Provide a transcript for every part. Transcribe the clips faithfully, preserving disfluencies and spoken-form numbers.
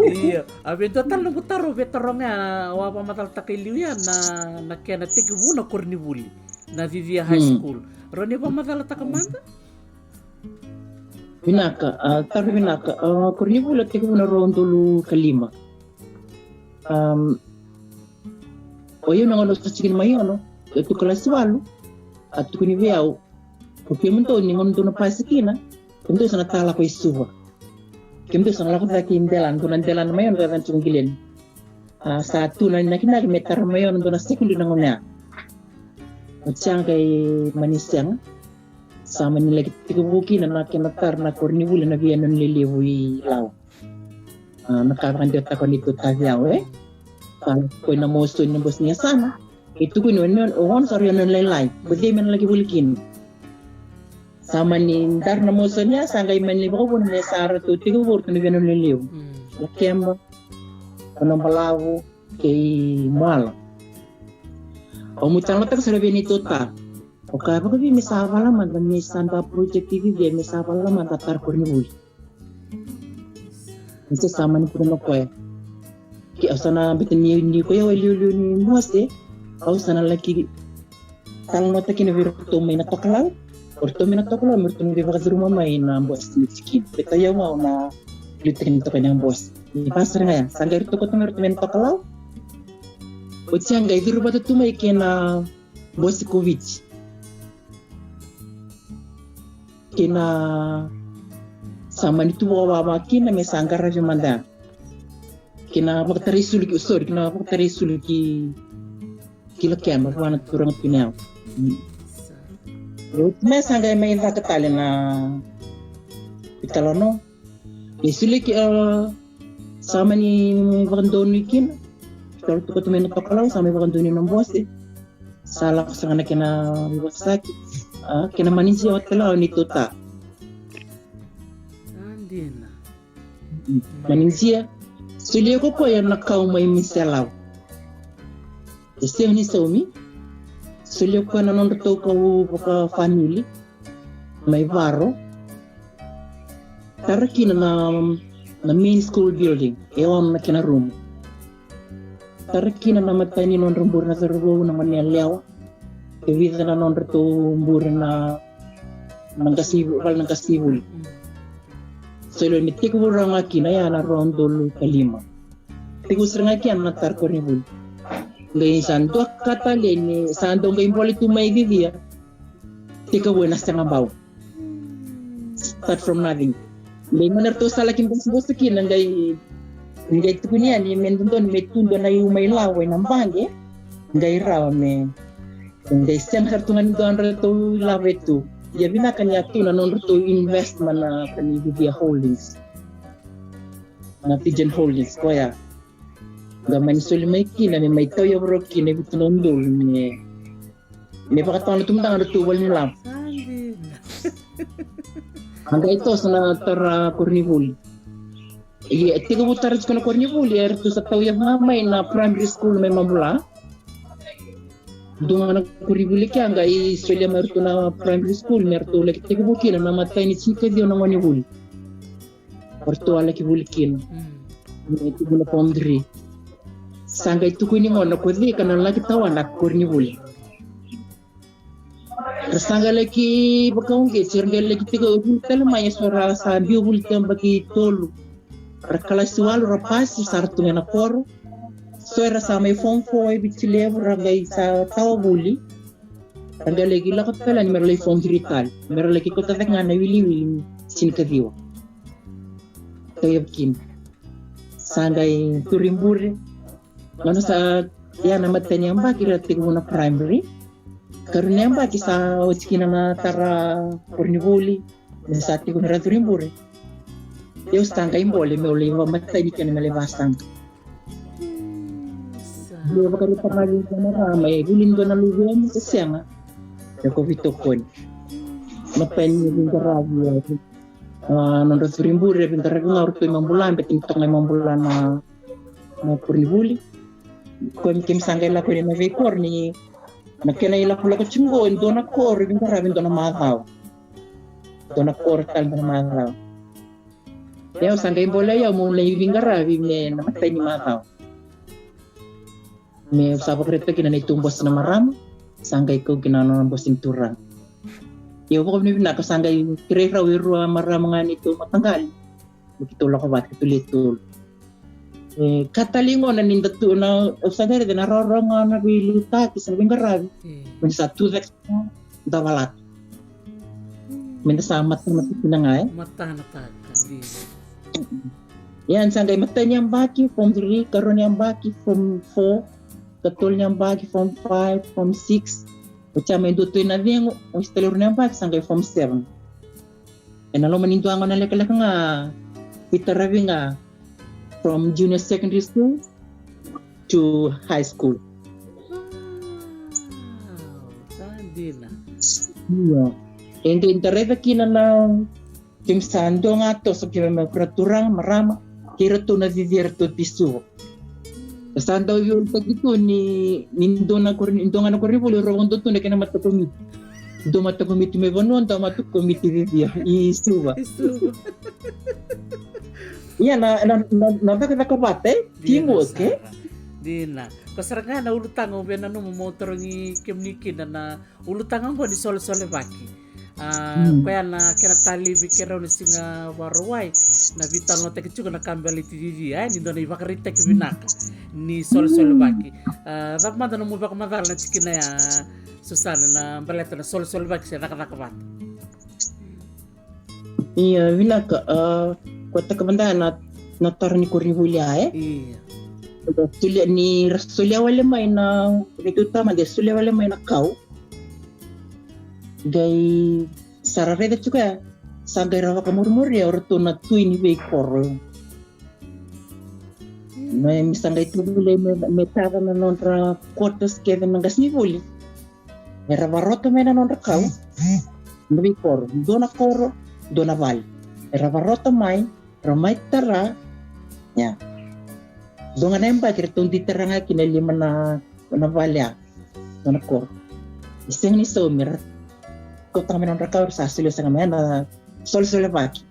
Io, a vei dua tale noqu taro, vei taro ga, au a vakamacalataka e liu ya na, na kena tekivu na koronivuli na Cicia High School. Rau ni vakamacalataka mada. Vinaka, a, taro vinaka. A, koronivuli a tekivu na rua na udolu ka lima. Am, o yau na gauna au sa tiko mai Ono, au tu kalasi walu, a tukuni vei au, o kemudou ni gauna dou na pasi kina, kemudou sa na tala ko i Suva. Kemudou sa na lako cake i delana, dua na delana mai Ono, dua na tiko Gileni. A, sa tu na nakinaki me tara mai Ono dua na secondary na gauna ya. Oti ya qai mani sega. Sa mani laki tekivu kina na kena tara na koronivuli na veiyanuyanu lelevu i Lau. A, na ka vakadewataka o neitou tavi au, e? Sa koi na mosoni na bose ni yasana. E tukuni o Ono sa rui yanuyanu lailai. Ko cei me na laki vuli kina? Sa mani dara na mosoni ya, sa qai mani vakavuna me sa ratou tekivu ratou na veiyanuyanu lelevu. Lakeba, Vanuabalavu kei Moala. Au mutalanoataka sara vei neitou ta. O kaya vakavei me sa vala mada me sa dua project i Viti me sa vala mada tara koronivuli. Ni sa sa mani tukuna o koya. Ke au sa na beta ni, ni koya au e liuliu ni bose, au sa na laki talanoataka kina vei iratou mai na Tokalau. O iratou mai na Tokalau me ratou na qai vakacuruma mai na bose ni tikina. Beta au ga au na liutaka ni toka na bose. Ni pasara ga ya. Sa qai ratou koto mai ratou mai na Tokalau. Oti ya qai curu vata tu mai kei na bose ko Viti. Kei na sa mani tu vakavava kina me sa qaravi mada. Kei na vakatarai sulu ki, sorry, kei na vakatarai sulu ki, ki Lakeba, vua na turaga tiko ni yau. Mm. Oti me sa qai mai caka tale na italanoa. E sulu ki, a, sa mani vakadonui kina. Talo tu koto mai na Tokalau, sa mani vakadonui na bose. Sa lako sara ga na kena veivosaki. A, kena mani jia vata tale o neitou ta. Sa dina. Mani jia. Solia ko koya na kau mai Miselau. E sega ni saumi. Solia ko koya na nodratou kau vakafamili. Mai Varo. Tara kina na, na main school building, e ono na kena rumu. Tara kina na matai ni nodra bure na cauravou, na gone yalewa. E vica na nodratou bure na, na qase, vale na qasenivuli. Solia me tekivu rawa ga kina ya na rua na udolu ka lima. Tekivu sara ga kina na tara koronivuli. Qai sa dua ka tale ni sa dau qai bole tu mai Cicia. Tekivu ena sega bau. Start from nothing. Qai gone ratou sa laki bosebose kina qai, qai tukuni yani me dodonu me tu dua na iu mai Lau ena baqe. Qai rawa me, qai sega sara tu ga ni dua na ratou ilavo e tu. Ia vinaka ni a tu na nodratou investment na ka ni Cicia Holdings. Na Fijian Holdings, koya. Qai mani soli mai kina me mai tauyavu rawa kina e vitu na udolu me, me vakatau na tubudaga na tu vale ni lavo. A qai toso na tara koronivuli. Ia e tekivu tara tiko na koronivuli, eratou sa tauyavu ga mai na primary school mai Mabula. Dua ga na koronivuli kea qai solia mai ratou na primary school me ratou laki tekivu kina na matai ni tinikaciwa na gonevuli. O ratou a laki vuli kina. Mm. Me tekivu na form three. Sa qai tukuni gona ko cei ka na laki tawana koronivuli. Ra sa qai laki vakauqeti, ra qai laki tekivu tale mai, e so ra sa biu vuli tu yabaki tolu. Ra kalasi walu ra pasi, sa ra tu ga ena koro. So era sa mai form four e Viti Levu, ra qai sa tawa vuli. Ra qai laki lako tale yani me ra lai form three tale. Me ra laki kauta cake ga na iwiliwili ni tinikaciwa. Tauyavu kina. Sa qai curu i bure. Gauna sa ya na matai ni yabaki ra tekivu na primary. Karua ni yabaki sa oti kina na tara koronivuli. Me sa tiko me ra curu i bure. Au sa qai bole meu lai vamatai ni kena me lai vasaqa. Sa. Meu vakaraitaka vei ira na marama, e vuli dua na luvemu se sega. E ko veitokoni. Matai ni veiqaravi, e, a, nodra curu i bure, veiqaravi ga o ratou i Mabula, bete ni toka ga i Mabula na, na koronivuli. Koya me keimami sa qai lako yani na veikoro ni, na kena ilakolako tiko qo, e dua na koro e veiqaravi e dua na macawa. Dua na koro tale dua na macawa. Ia au sa qai bolei au meu lai veiqaravi me na matai ni macawa. Me sa vakaraitaki na neitou bose na marama, sa qai kau kina na nona bose ni turaga. Ia au vakavinavinaka sa qai kerei rau e rua marama ga neitou mataqali. Me keitou lako vata keitou le tolu. E, ka tale gona ni da tu na, au sa qai raica na rawarawa ga na veiliutaki se na veiqaravi. Mm. Me da sa tu cake, da valata. Mm. Me da sa matanataka kina ga, e? Matanataka, dina. Ia ni sa qai matai ni yabaki, form three, karua ni yabaki, form four, katolu ni yabaki, form five, form six. Oti ya mai dua tu ina cegu, oti tale rua ni yabaki, sa qai form seven. Ena loma ni dua ga na lekaleka ga, veitaravi ga from junior secondary school to high school. Wow, sa dina. Io. E qai da raica kina na, keimami sa dua ga toso keimami kura turaga, marama, kei ratou na cici eratou ti Suva. Sa dau veiulutaki tu ni, ni dua na kori, ni dua ga na koronivuli, rau vakadua tu na kena matakomiti. Dua matakomiti mai vanua, dua matakomiti vivia i Suva. I Suva. Ia na, na, na, na cakacaka vata, e? Dina. Teamwork, e? Sara. Dina. Ko sara ga na ulutaga au via nanuma meu tarogi kemuni kina na ulutaga oqo ni solesolevaki. A, mm. Koya na kena talevi keirau na siga Vakarauwai, na veitalanoataki tiko na ka baleti cici, e, ni dua na ivakaraitaki vinaka ni solesolevaki. A, cava mada nomu vakamacala na tikina ya, Susana, na baleta na solesolevaki se cakacaka vata? Ia, vinaka, a, ko taka mada na, na taro ni koronivuli ya, e? Ia. Ra solia, ni ra solia wale mai na, ni tu tama de solia wale mai na kau. Qai sa ra raica tiko ya, sa qai ra vakamurimuria o ratou na tui ni veikoro. Me, me sa qai tu vuli me, me tara na nodra quarters kece na qasenivuli. Era varota mai na nodra kau na veikoro, dua na koro, dua na vale. Era varota mai, ra mai tara. Ia. Dua ga na yabaki ratou dui tara ga kina e lima na, na vale ya. Dua na koro. E sega ni saumi, ra kauta ga mai na nodra kau, ra sa solia sara ga mai na solesolevaki.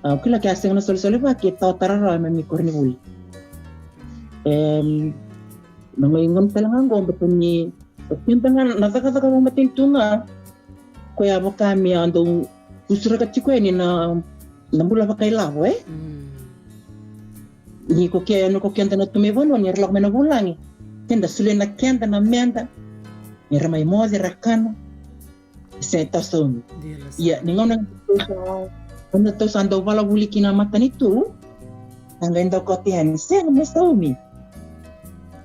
Au kila ke a sega na solesolevaki, e tawa tara rawa e mami koronivuli. Em, na mai gauna tale ga oqo, baleta ni o keda ga na cakacaka vakamatanitu ga, koya vaka me a dau usuraka tiko yani na, na bula vakailavo, e? Mm. Ni ko ke, ni ko keda na tu mai vanua, ni ra lako mai na vulagi, keda solia na keda na meda, ni ra mai moce, ra kana. Se tau saumi. Dina sara. Ia, ni gauna tou sa, gauna tou sa dau valavuli kina matanitu, sa qai dau kauta yani, sega me saumi.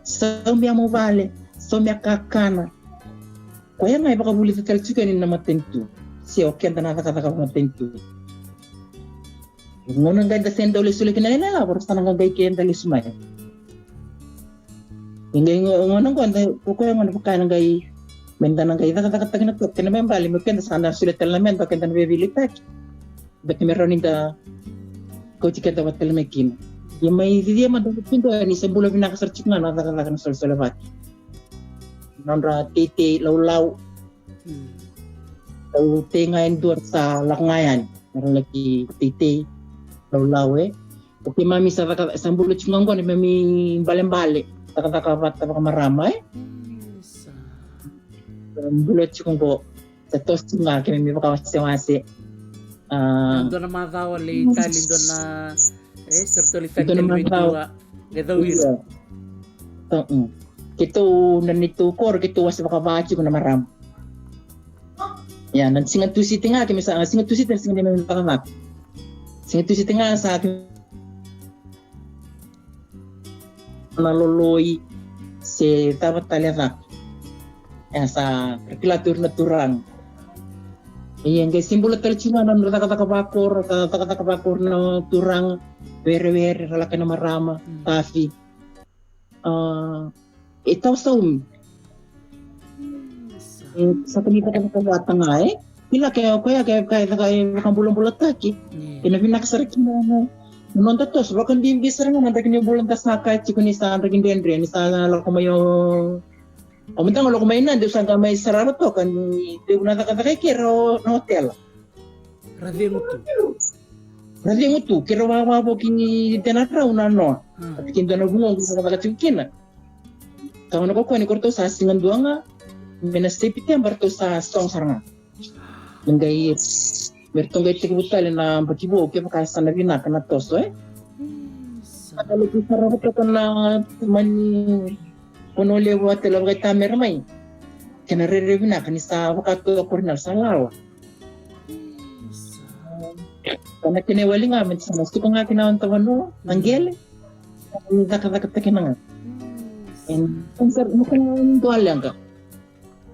Saumi a mu vale, saumi a kakana. Koya ga e vakavulica tale tiko yani na matanitu. Se o keda na cakacaka vakamatanitu. Gauna qai da se dau lesu leki na yalewa, ra sa na qai keda lesu mai. E qai gauna qo da, ko koya gauna vaka na qai, me da na qai cakacakataki na toka, kena me bale, me keda sa na solia tale na meda, keda na veiveiliutaki. Da ke me rawa ni da kauti keda vata tale mai kina. Ia mai cicia mada tu qo ni se bula vinaka sara tiko ga na cakacaka na solesolevaki. Nodra teitei laulau. Mm. Au tei ga e dua ra sa lako ga yani. Era laki teitei laulau, e. O keimami sa caka, sa bula tiko ga qo na mami balebale. Cakacaka vata vakamarama, e. Mm, sa. Sa bula tiko qo. Sa toso tiko ga keimami vakawasewase. A. Dua na macawa lai tali, dua na, e, sa ratou lai tali, dua na macawa. Qai cau ira. Ia. Keitou na neitou koro, keitou wase vakava tiko na marama. Ia, na siga Tusiti ga, keimami sa, siga Tusiti na siga neimami cakacaka. Siga Tusiti ga sa keimami na loloi se cava tale a caka. Ia, sa ra kila tu ira na turaga. Ia, qai se bula tale tiko ga na nodra cakacaka vakoro, cakacaka vakoro na turaga, werewere, ra lako na marama, mm, tafi. A, e tau saumi. Mm, sa. E, sa kani cakacaka vata ga, e. Kila ke, o koya ke, ke, ke vakabulabulataki. Mm. Kena vinaka sara kina na, na noda toso, vakabibi sara ga na draki ni bula da sa kaya tiko ni sa draki dredre, ni sa lako mai o, o mada ga lako mai na, deu sa qai mai sarava toka ni levu na cakacaka i ke ra o, na otela. Ra cegu tu. Ra cegu tu, kei ra wawa vo ki Denarau na noa. Ati kei dua na vugoqu sa cakacaka tiko kina. Ka gona ko koya ni ko ratou sa siga dua ga me na Sepiteba ratou sa sogo sara ga. Me qai, me ratou qai tekivu tale na bati vou kevaka sa na vinaka na toso, e? Sa na laki sarava toka na mani kono levu a tele vakaitamera mai. Kena rere vinaka ni sa vakatoa korinal sa lala. Kana kena iwali ga me sa na suka ga kina on tavanua na qele. Cakacakataki na ga. Ena sa na kena dua leqa.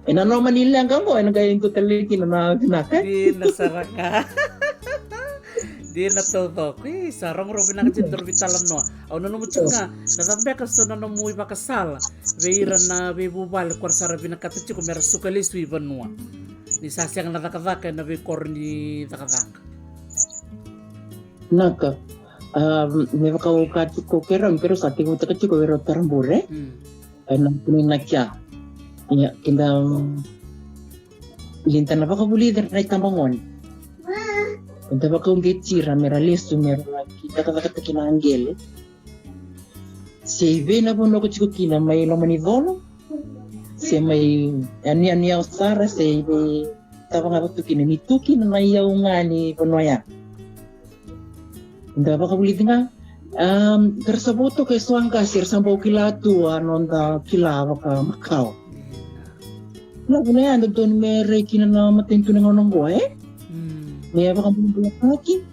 Ena noma ni leqa qo ena qai dua tale kina na vinaka. Dina sara ga. Dina taucoko. E sa rogorogo vinaka tiko na noda veitalanoa. Au nanuma tiko ga na cava beka so na nomu ivakasala vei ira na veivuvale ko ra sa ra vinakata tiko me ra suka lesu i vanua ni sa sega na cakacaka ena veikoro ni cakacaka. Naka, a, me vaka au kaya tiko kei rau, kei rau sa tekivutaka tiko vei rau tarabure. Ena kuni na kia. Ia, keda, lida na vakavulici ira na itabagone. Eda vakauqeti ira me ra lesu me ra ki cakacakataki na qele. Se i vei na vanua ko tiko kina, mai loma ni colo, se mai yanuyanu yau sara, se i vei tava ga ko tu kina, ni tu kina na iyau ga ni vanua ya. Da vakavulici ga, am, ka ra sa vo toka e so a qase, ra sa bau kila tu a noda kila vakamakawa. Na vuna ya dodonu me rai kina na matanitu na gauna oqo, e? Me vakabulabulataki.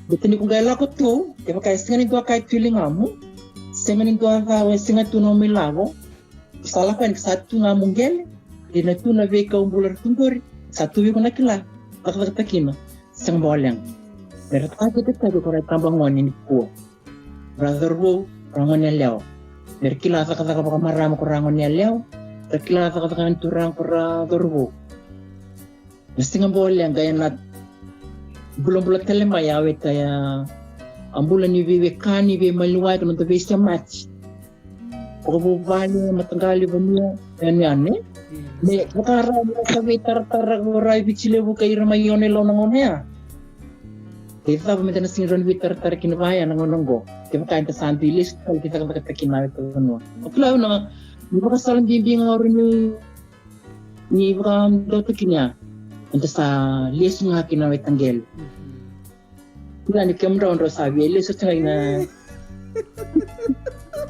Baleta ni ko qai lako tu, kevaka e sega ni dua ka e tu e ligamu, sega ni dua ca e sega tu na nomu ilavo, sa lako yani ka sa tu ga mu qele, e na tu na veikau bula ra tu qori, sa tu vei iko na kila, cakacakatakina, sega bau leqa. Me ra cakacakataki ko ra itabagone nikua. Ra cauravou, ra gone yalewa. Me ra kila cakacaka vakamarama ko ra gone yalewa, ra kila cakacaka ni turaga ko ra cauravou. Na siga bau leqa ena bulabula tale mai a weta ya, a bula ni veiwekani, veimaliwai, ka noda veisemati. Vakavuvale, mataqali, vanua, yanuyanu, e? Me vakarau na sa veitaratara ko ra i Viti Levu kei ira mai Ono i Lau na gauna ya. Kei cava meda na sega ni rawa ni veitaratara kina vaya na gauna oqo. Kevaka eda sa dui lesu tale ki cakacakataki na weta vanua. O kila au na, ni vakasala bibi ga ori ni, ni vakadotaki ni a. Eda sa lesu ga kina weta qele. Kila ni kemudrau drau sa via lesu tiko ga ina,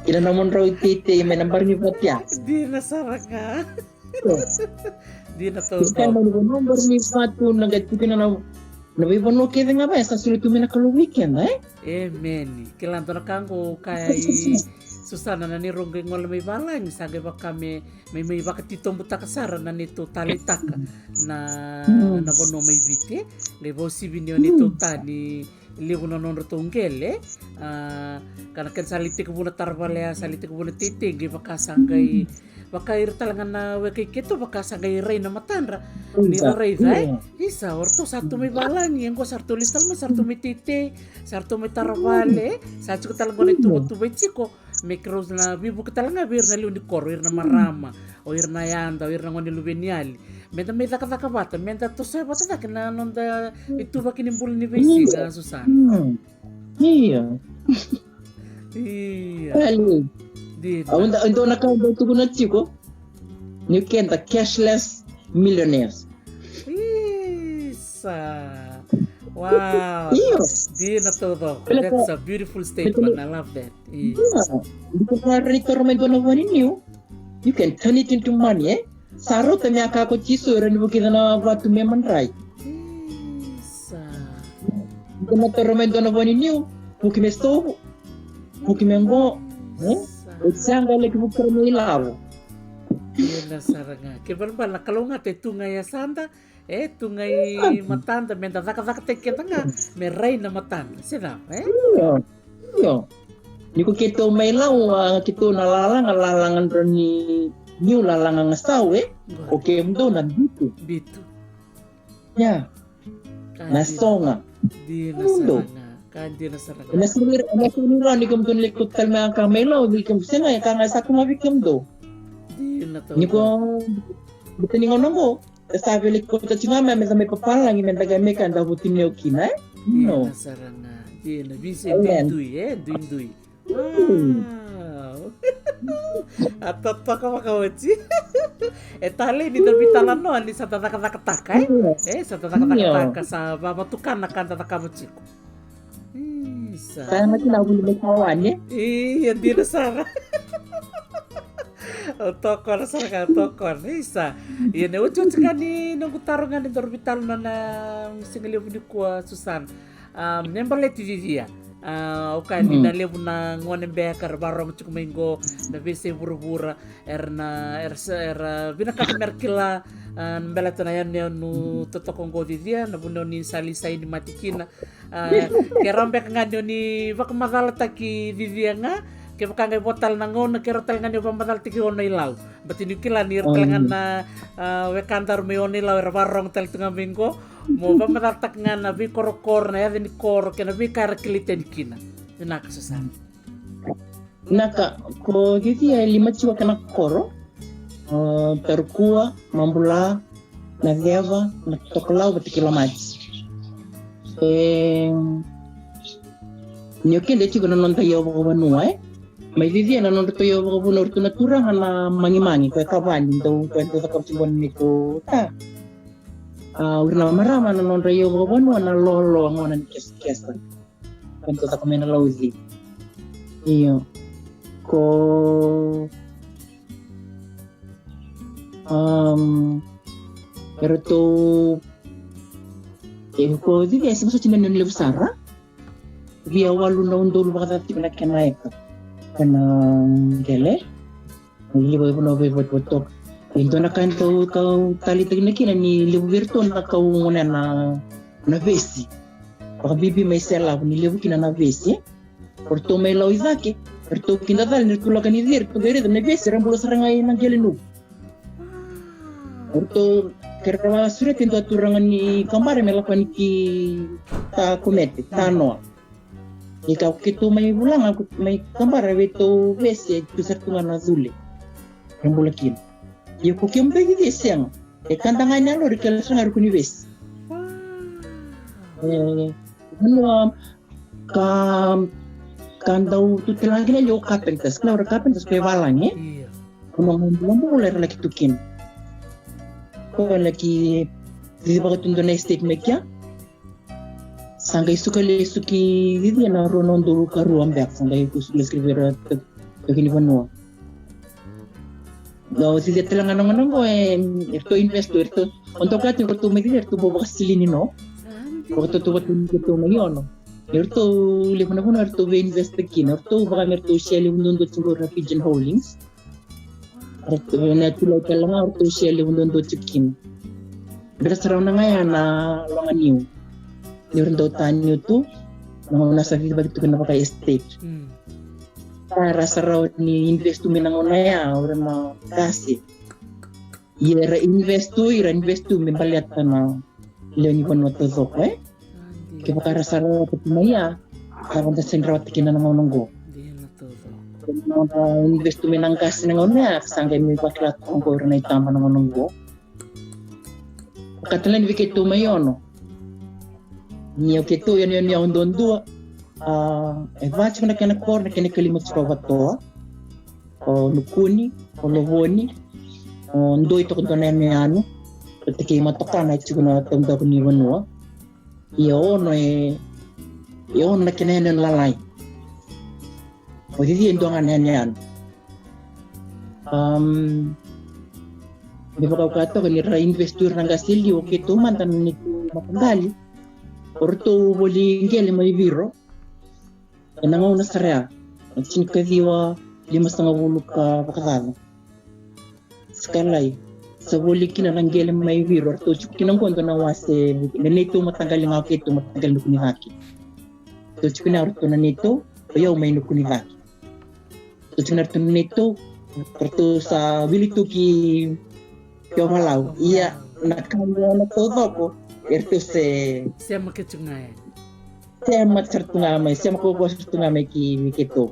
ina nomudrau iteitei mai na bar ni vatu ya. Dina sara ga. Dina taucoko. Ita mai na vanua bar ni vatu na qai tukuna na, na veivanua kece ga vaya sa soli tu mai na Kalou weekend, e? Emeni. Kila dua na ka qo kaya i Susana na neirau qai gole mai valagi sa qai vaka me mai, mai vakatitobutaka sara na neitou taleitaka na, na vanua mai Viti, e. Qai vausivi ni o neitou tani levu na nodratou qele, a, ka na kena sa lai tekivu na tara vale ya, sa lai tekivu na teitei, qai vaka sa qai, vaka ira tale ga na weka i keitou, vaka sa qai rai na matadra ni ra raica, e. Isa, o ratou sa tu mai valagi, e qo sa ratou lesu tale mai, sa ratou mai teitei, sa ratou mai tara vale, sa tiko tale qo na ituvatuva e tiko. Me keirau na veivuke tale ga vei ira na lewe ni koro, ira na marama, o ira na yada, o ira na gone luveniyali. Meda mai cakacaka vata, meda tosoya vata cake na noda ituvaki ni bula ni veisiga, Susana. Ia. Ia. Dina. Au da, dua na ka au dau tukuna tiko. Ni keda cashless millionaires. Isa. Wow. Io. Dina taucoko. That's a beautiful statement. I love that. Io. Io. Ni ko na rawa ni toro mai dua na vua ni niu, you can turn it into money, e? Sa rauta me a kaya ko Jisu, e rawa ni vukica na vatu me madrai. Isa. Ni ko na toro mai dua na vua ni niu, vuki me sovu, vuki me qo, e? O Jisu ga e laki vuki me ilavo. Dina sara ga. Ke balabala na kalougata e tu ga i yasada, e tu ga i matada, meda cakacakataki keda ga me rai na matada, se cava, e? Io, io. Ni ko keitou mai Lau, a, keitou na lalaga, lalaga dra ni niu, lalaga gasau, e? O kemudou na bitu. Bitu. Ia. Na soga. Dina sara ga. Ka dina sara ga. Na sega ni rawa ni kemudou na laki kauta tale mai a ka mai Lau, ni kemudou sega, e ka ga sa kama vei kemudou. Dina taucoko. Ni ko, beta ni gauna qo, e sa via laki kauta tiko ga mai, meda mai papalagi, meda qai mai ka da vutuniyau kina, e? No. Dina sara ga. Ena vise duidui, e duidui. Wow. A totoka vakaoti. E talei ni da veitalanoa ni sa da cakacakataka, e? E sa da cakacakataka, sa vavatukana ka da cakava tiko. Isa. Sa na kina vuli mai sa wani. Ia dina sara. O tokona sara ka tokona. Isa. Ia ne otioti ga ni noqu taro ga ni daru veitalanoa na siga levu nikua, Susana. Um, ne baleti Cicia. Uh, au kaya ni na levu na gone beka era varogo tiko mai qo na veisei vuravura, era na era sa era vinakata mera kila, uh, na baleta na yanuyanu totoka qo, Cicia, na vuna ni sa lai saini mate kina. Uh, ke rau beka ga ni o ni vakamacalataki, Cicia, ga kevaka qai vo tale na gauna, ke rau tale ga ni o vakamacalataki Ono-i-Lau. Baleta niu kila ni ira tale ga na, uh, wekadaru mai Ono-i-Lau era varogo tale tu ga mai qo. Mo vakamacalataka ga na veikorokoro, na yaca ni koro kei na veika era kilai tani kina. Vinaka, Susana. Vinaka. Ko Cicia e lima tiko kena koro. O, Tarukua, Mabula, Naceva, Natotokalau vata kei Lomati. E, ni o keda e tiko na noda iyau vakavanua, e? Mai Cicia na nodratou iyau vakavanua, o iratou na turaga na Magimagi, ko Ekavani, dau, ko e dau cakava tiko na neitou ta. A, o ira na marama na nodra iyau vakavanua na Loloa, gauna ni kesakesa. Ko e dau caka mai na Lauci. Io. Ko, um, eratou, e, ko Cicia e sega soti na yanuyanu levu sara. Via walu na udolu vakacaca tiko na kena eka. Kena qele. Ni levu e vanua veivotvotoka. E dua na ka e dau kau taleitaki na kina ni levu vei iratou na kau gone na, na vesi. Vakabibi mai Selavu ni levu kina na vesi. O ratou mai Lau i cake, o ratou kidacala ni ratou lako ni cei, ratou qai raica na vesi era bula sara ga ina qele nuku. O ratou, ke ra vakasureti e dua turaga ni Kabara me lako yani ki ta komete, ta noa. Ni ka keitou mai Vulaga, mai Kabara, vei iratou vesi e tu sara tu ga na cule. Era bula kina. Ia ko kemu beka e sega. E kada ga ni a lori ke ra sega ni rawa ni vesi. E, vanua ka, ka dau tu tale ga kina o carpenters, kila o ira carpenters ko e valagi. Io. Ko na gauna bulabula era laki tu kina. Ko e laki cici vakatudu na estate mai kea. Sa qai suka lesu ki Cicia na rua na udolu ka rua beka, sa qai suka lesu ki vei ira toki ni vanua. Na o Cicia tale ga na gauna qo e, eratou investor, eratou, o dau kaya tiko ratou mai Cicia, eratou bau vakasilini no. Vakatautauvata ni ratou mai Ono. Eratou levu na vanua eratou vei invest kina, eratou vaka me ratou share levu duadua tiko na Fijian Holdings. Eratou na tulai tale ga, eratou share levu duadua tiko kina. Bera sara na ga ya na loga niu. Ni ra dau ta niu tu, na gauna sa cicivaki tu kina vaka estate. Mm. Sa ra sa rawa ni invest tu mai na gauna ya, o ira na qase. Ia era invest tu, era invest tu me baleta na lewe ni vanua taucoko, e? Kevaka ra sa rawata tu mai ya, cava da sega ni rawata kina na gauna oqo? Dina taucoko. Na invest tu mai na qase na gauna ya, sa qai mai vakila toka oqo ira na itaba na gauna oqo. Ka talei vei keitou mai Ono. Ni o keitou yanuyanu yau duadua, a, e va tiko na kena koro, na kena ikalima tiko o Vatoa, o Nukuni, o Lovoni, o Doi toka dua na yanuyanu, o Tekei Matokana e tiko na taudaku ni vanua. Ia Ono e, e Ono na kena yanuyanu lalai. O Cicia e dua ga na yanuyanu. Um, me vakaukauwa toka ni ra invest tu ira na qase e liu, o keitou mada na neitou mataqali. O ratou voli qele mai Viro. Ena gauna sara ya, na tinikaciwa limasagavulu ka vakacaca. Sa kalai, sa voli kina na qele mai Viro, ratou tiko kina qo dua na wase, na neitou mataqali ga o keitou mataqali Nukunicake. Ratou tiko kina ratou na neitou, o yau mai Nukunicake. Ratou tiko na ratou na neitou, ratou sa wili tu ki Ovalau. Ia, na ka ni na taucoko, eratou se sema ke tu ga e. Sema sara tu ga mai, sema ko ko sara tu ga mai ki, ki keitou.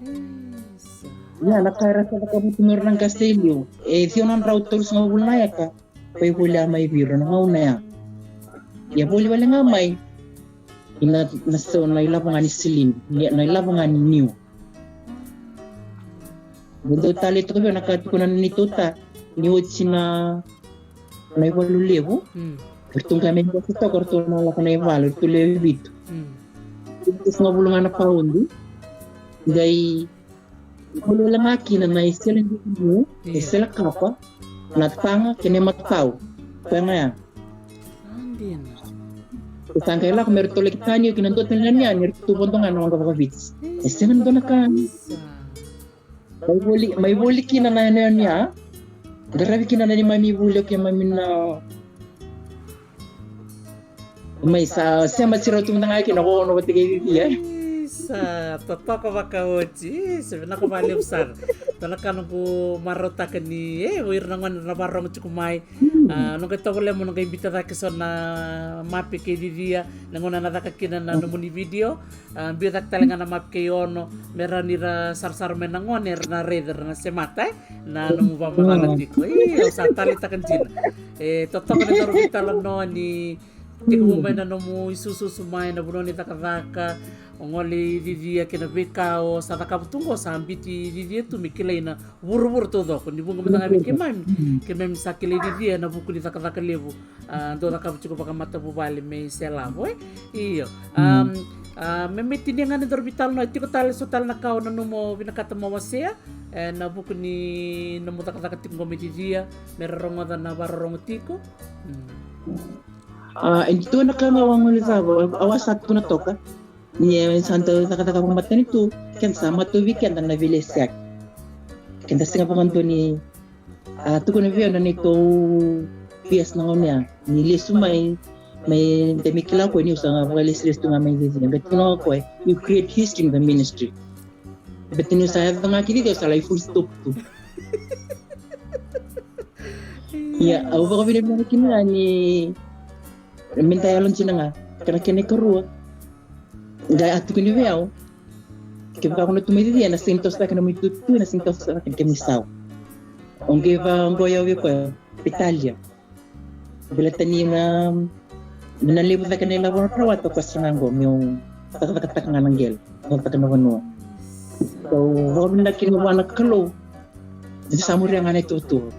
Ia, na ka era sa cakava tu mai ira na qase e liu. E ciwa na drau tolusagavulu na eka, ko e voli a mai Viro na gauna ya. Ia voli wale ga mai. Ina, na so na ilavo ga ni silini, ni- na ilavo ga ni niu. Dodonu tale toka vei na ka tukuna na neitou ta ni oti na na ivalu levu. Mm. Ratou qai mai vaka toka ratou na lako na ivalu, ratou lewe vitu. Mm. Ratou sega vulu ga na paundi. Qai vuluvala ga kina na isele qi, e sele kapa, na taga kei na imatau. Koya ga ya. Sa qai lako me ratou laki tani kina dua tani na yanuyanu, ratou vodo ga na waqa vakaviti. E sega ni dua na ka. Mai voli, mai voli kina na yanuyanu ya. Qaravi kina na neimami vuli o keimami na mai sa sema sirau tu mada ga kina ko ono vata kei Vivi e. Sa totoka vakaoti. Sa vinaka vakalevu sara. Dua na ka noqu marautaka ni e o ira na gone na vakarorogo tiko mai. A, noqu tovolea mo noqu bita cake so na mape kei Cicia na gauna na caka kina na nomuni video. A, biu cake tale ga na mape kei Ono me rawa ni ra sarasara mai na gone era na raica, ra na semata e na nomu vakamacala tiko. Io, au sa taleitaka dina. E totoka na daru veitalanoa ni tekivu mai na nomu isususu mai na vanua ni cakacaka, o gole i Cicia kei na veika o sa cakava tu qo, sa biuti Cicia tu me kilai na vuravura taucoko. Ni vuqa mada ga vei keimami, keimami sa kilai Cicia ena vuku ni cakacaka levu a dau cakava tiko vakamatavuvale mai Selavo e. Io. A, me mai tinia ga na daru veitalanoa, e tiko tale so tale na ka o nanuma o vinakata mo wasea ena vuku ni nomu cakacaka tiko qo mai Cicia me ra rogoca na vakarorogo tiko. A, e dua na ka ga au a gole cava, au a sa tukuna toka. Ni e sa dau cakacaka vakamatanitu, keda sa matau vei keda na veilesitaki. Keda sega vakadua ni a tukuna vei au na neitou P S na gauna ya ni lesu mai, mai da mai kila koya niu sa ga vakalesilesi tu ga mai Cicia. Beta tukuna ga koya, you create history in the ministry. Beta niu sa yaco ga ki Cicia au sa lai full stop tu. Ia au vakavinavinaka kina ni me da yalo dina ga. Ka na kena ikarua, qai a tukuni vei au, kevaka ko na tu mai Cicia ena sega ni toso cake na nomu itutu, ena sega ni toso cake na kemu isau. Au qai vaqo au vei koya, Vitalia, baleta ni na, na levu cake na ilavo na rawata, o koya sara ga qo meu cakacakataka ga na qele, cakacaka na vanua. Au vakavinavinaka kina vua na Kalou. Ni sa muria ga na ituvatuva.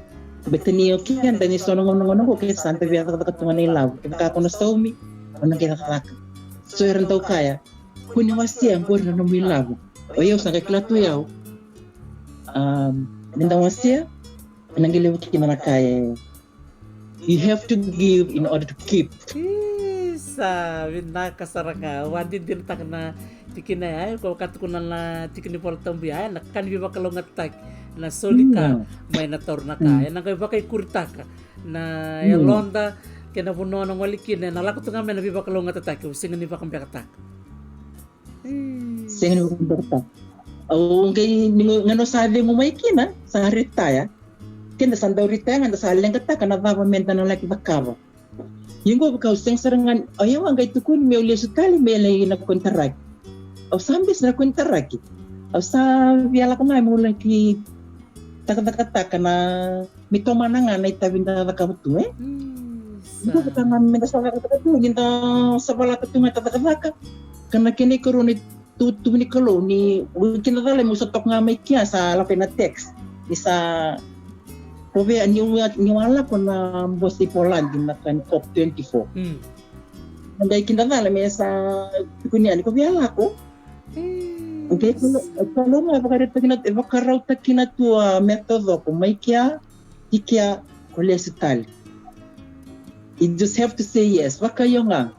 Beta ni o keda ni so na gauna, gauna qo keda sa da via cakacaka tu ga na ilavo. Kevaka ko na saumi, o na qai cakacaka. So era dau kaya, ko ni wasea qori na nomu ilavo. O yau sa qai kila tu o yau. Am, ni da wasea, na qai levu kina na ka e, you have to give in order to keep. Isa, vinaka sara ga. Au vakadinadinataka na tikina ya, e, ko vaka tukuna na tiki ni Vola Tabu ya, e, na ka ni veivakalougatataki, na soli ka mai na taura na ka. E, na qai vakaikuritaka na yaloda kei na vanua o na gole kina, e na lako tu ga mai na veivakalougatataki, au sega ni vakabekataka. Sega ni vakabekataka. Au qai ni ga, ga na sa cegu mai kina, sa retire. Keda sa dau retire ga da sa leqataka na cava me da na laki cakava. Ia qo vaka au sega sara ga ni, o yau a qai tukuni meu lesu tale me lai na konitaraki. Au sa bese na konitaraki. Au sa via lako ga meu laki cakacakataka na, me tomana ga na itavi da cakava tu, e? Qo vaka ga me da sa cakacaka tu, ni da sa valata tu ga ta cakacaka. Ka na kena ikarua ni tuvutuvu ni Kalou ni, oi kina cala meu sa toka ga mai kea sa lako ina text. Ni sa, ko vei au niu a, niu a lako na bose i Poland na ka ni COP twenty-four. Qai kina cala me sa tukuni yani ko vei au lako. Qai Kalou, Kalou ga e vakarautaki na, e vakarautaki na tu a me taucoko mai kea, i kea, ko lesu tale. You just have to say yes. Vakaio ga.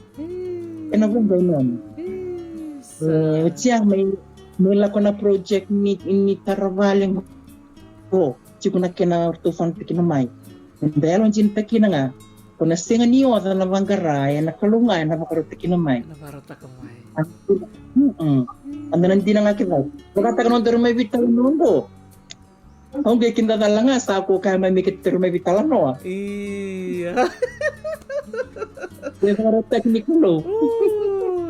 Ena vuqa i nona. E, oti ya mai, mai lako na project ni, ni tara vale qo. Tiko na kena ratou fana tikina mai. Da yalo dina takina ga. Ko na sega ni oca na vaqara, ena Kalou ga ena vakarautaki kina mai. Na vakarautaka mai. Eda na dina ga kece. Vakataka nodaru mai veitalanoa qo. Au qai kidacala ga sa ko kaya mai me kedaru mai veitalanoa. Ia. Qai vakarautaki ni Kalou.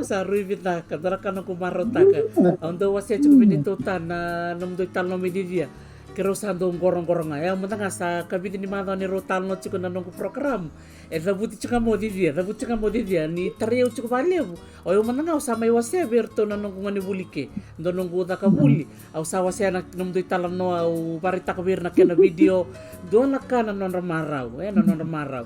Sa rui vinaka, dua na ka noqu marautaka. Au dau wasea tiko vei neitou ta na nomudou italanoa mai Cicia. Keirau sa dau qoroqoro ga. E au mada ga sa kavica ni macawa ni rau talanoa tiko na noqu program. E cavuti tiko ga mo cicia, cavuti tiko ga mo cicia. Ni tarai au tiko valevu. O yau mada ga au sa mai wasea vei iratou na noqu gone vuli ke. Dua noqu caka vuli. Au sa wasea na nomudou italanoa, au varaitaka vei ira na kena video. Dua na ka na nodra marau, e, na nodra marau.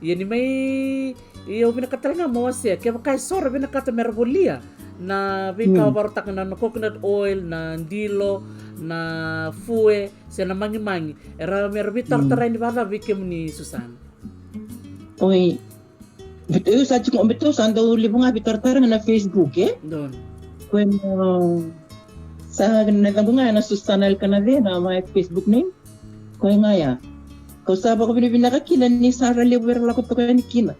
Ia ni mai, ia au vinakata tale ga mo wasea, kevaka e so ra vinakata mera volia na veika au varautaka na, na coconut oil, na dilo, na fue, se na magimagi. Era mera veitaratara yani vakacava vei kemuni, Susana? Oi. Betou sa tiko, betou sa dau levu ga veitaratara ga na Facebook, e? Donu. Koya na, sa na yacaqu ga na Susana Elkanacea na my Facebook name. Koya ga ya. Kau sa vakavinavinaka kina ni sa ra levu era lako toka yani kina.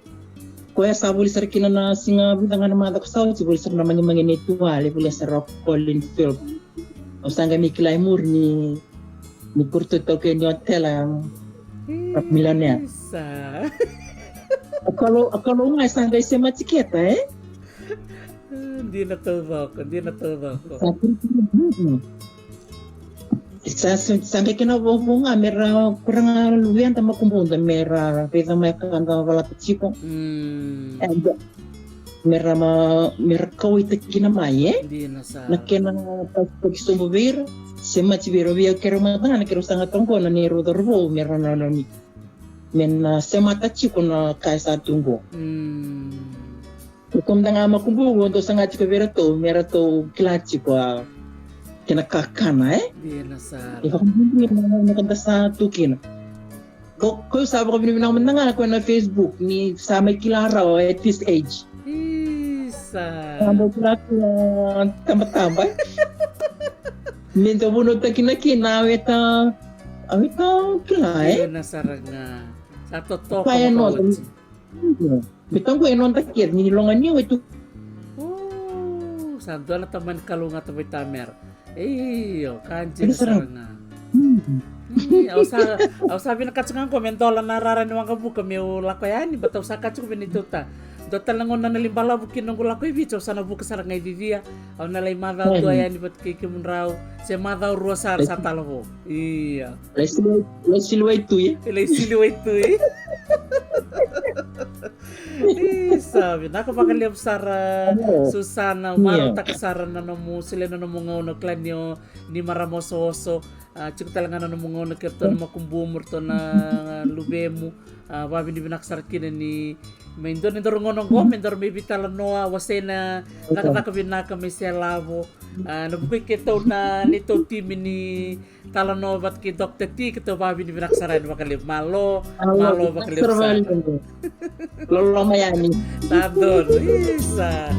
Koya sa voli sara kina na siga vica ga na macawa ko sa oti, voli sara na magimagi nei Tuale, voli sara o Colin Phil. Au sa qai mai kila e muri ni, ni kuratou taukei ni otela, Rock Millionaire. Isa. A Kalou, a Kalou ga e sa qai sema tiketa, e? Dina taucoko, dina taucoko. Sa kuri, kuri, mm. Sa, sa, sa qai kena vovo ga mera kura ga luveda makubuda mera raica mai ka da valata tiko. Mm. And mera ma, mera kauaitaki kina mai, e? Dina sara. Na kena pakipaki sobu vei ira, semati vei ira, vei au keirau mada ga na keirau saga toqo na neirau cauravou, mera na, na, ni, me na semata tiko na ka e sa tu qo. Mm. Ko mada ga makubuqu, dou saga tiko vei iratou, me ratou kila tiko a kena kakana, e? Dina sara. E vakabibi na, na ka da sa tu kina. Ko, ko sa vakavinavinaka mada ga ko na Facebook, ni sa mai kila rawa at this age. Isa. Sa mai kila kina tabataba. Me da vunautaki na kina, au e ta, au e ta kila, e? Dina sara ga. Sa totoka. Kaya no, vakauti. Io. Me taqu e noda kece, ni loga ni au e tu. O, sa dua na tamani kalougata vaitamera. Io, ka dina sara ga. Mm. Io, au sa, au sa vinakata ga qo me dola na rara ni waqavuka meu lako yani, but au sa kaya tiko vei neitou ta. Dua tale na gauna na lai balavu kina noqu lako i Viti, au sa na vuka sara ga i Cicia. Au na lai macawa dua yani vata kei kemudrau. Se macawa rua sara sa tala vou. Io. Lai sili, lai sili waitui. Lai sili waitui. Isa, vinaka vakalevu sara, Susana, marautaka sara na nomu solia na nomu gauna, kila ni o ni marama osooso, a, tiko tale ga na nomu gauna kei ratou na makubumu, ratou na luvemu, a, vakavinavinaka sara kina ni mai dua ni daru gauna oqo, me daru mai veitalanoa, wasei na cakacaka vinaka mai Selavo, a, na vukui keitou na neitou timi ni talanoa vata kei Doctor T, keitou vakavinavinaka sara yani vakalevu. Malo, malo vakalevu sara. Loloma yani. Sa donu, isa.